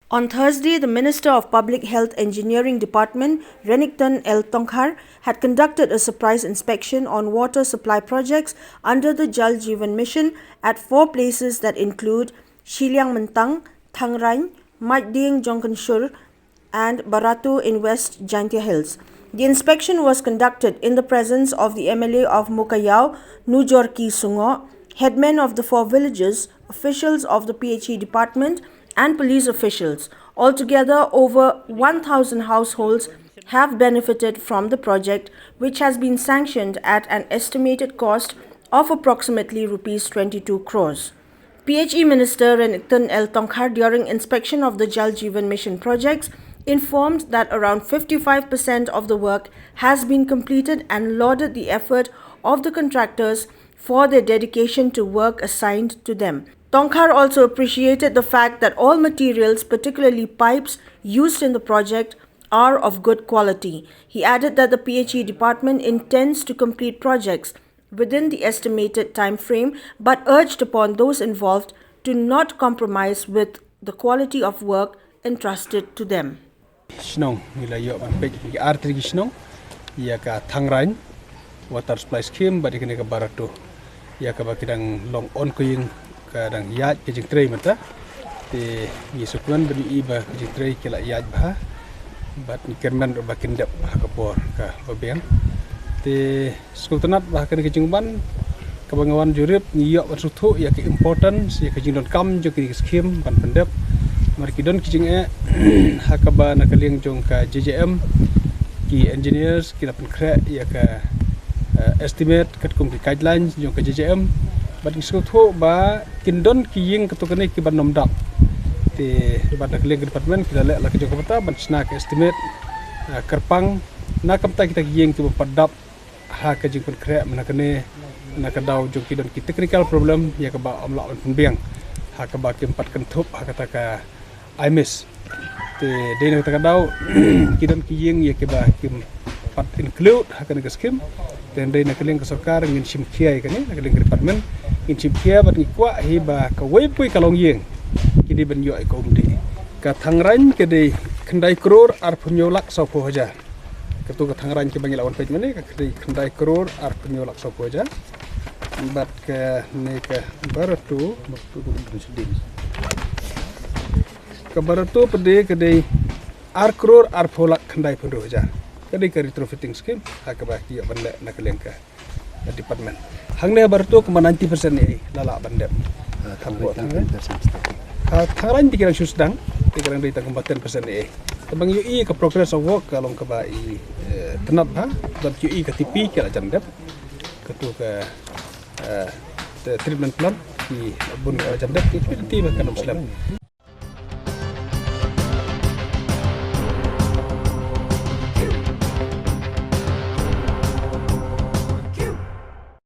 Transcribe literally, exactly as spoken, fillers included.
On Thursday, the Minister of Public Health Engineering Department, Renikton L Tongkhar, had conducted a surprise inspection on water supply projects under the Jal Jeevan Mission at four places that include Shiliang Myntang, Thangrain, Maitdieng Jongkanshur, and Barato in West Jaintia Hills. The inspection was conducted in the presence of the M L A of Mokaiaw, Nujorki Sungoh, headmen of the four villages, officials of the P H E department, and police officials. Altogether, over one thousand households have benefited from the project, which has been sanctioned at an estimated cost of approximately rupees twenty-two crores. P H E Minister Renikton L Tongkhar, during inspection of the Jal Jeevan Mission projects, informed that around fifty-five percent of the work has been completed and lauded the effort of the contractors for their dedication to work assigned to them. Tongkhar also appreciated the fact that all materials, particularly pipes, used in the project are of good quality. He added that the P H E department intends to complete projects within the estimated time frame, but urged upon those involved to not compromise with the quality of work entrusted to them. Shnong ngi la ïoh ban peit ki ar tylli ki shnong ïa ka Thangrain water supply scheme bad ïa kane ka Barato ïa kaba ki dang long ongoing, ka dang ïaid ka jingtrei mynta. Te ngi sngewkmen ba ngi i ba ka jingtrei ki la ïaid bha bad ngi kyrmen ruh ba kin dep ha ka por kaba biang. Te sngewtynnat ba ha kane ka jingwan kaba nga wan jurip ngi ïoh ban sngewthuh ïa ka importance ïa ka jingdonkam jong kine ki scheme ban pyndep. Namar ki don ki jingeh ha kaba na ka liang jong ka J J M ki engineers ki la pynkhreh ïa ka, eh, estimate katkum ki guidelines jong ka J J M. Bad ngi sngewthuh ba kin don ki ïing katto katne ki ban ym dap. Te bad na ka liang ka department ki la leh la ka jong ka bynta ban shna ka estimate, eh, kyrpang na ka bynta kita ki ïing kiba pat dap ha ka jingpynkhreh mynta kane na ka daw jong ki don ki technical problem ïa kaba ym lah ban pynbiang ha kaba kim pat kynthup ha kata ka I M S. Te dei na kata ka daw ki don ki ïing ïa kiba kim pat include ha kane ka scheme. Te dei na ka liang ka sorkar ngin shim khia ïa kane na ka liang ka department ngin shim khia bad ngi kwah hi ba kawei pa kawei ka longïing ki dei ban ïoh ïa ka umdih. Ka Thangrain ka dei khyndai klur arphew hynñiew lak sawphew hajar. Katu ka Thangrain kaba ngi la wan peit mynne ka dei khyndai klur arphew hynñiew lak sawphew hajar. Bad kane ka Barato, ka Barato pat de ka dei ar klur arphew lak khyndai phew hynriew hajar. Ka dei ka retrofitting scheme ha kaba ki ïoh ban leh na ka liang ka department. Hangne Barato kumba ninety percent ne la lah ban dep. Ah, Thangrain, Thangrain. Thangrain te ki dang shu sdang, te ki dang dei tang kumba ten percent ne. Te ba ngi ïohi ka progress of work ka long kaba i, eh, tynnat bha, bad ngi ïohi ka T P ki la jan dep. Katu ka, eh, te treatment plant ki bun ka la jan dep, ki treatment plant kan ym slem.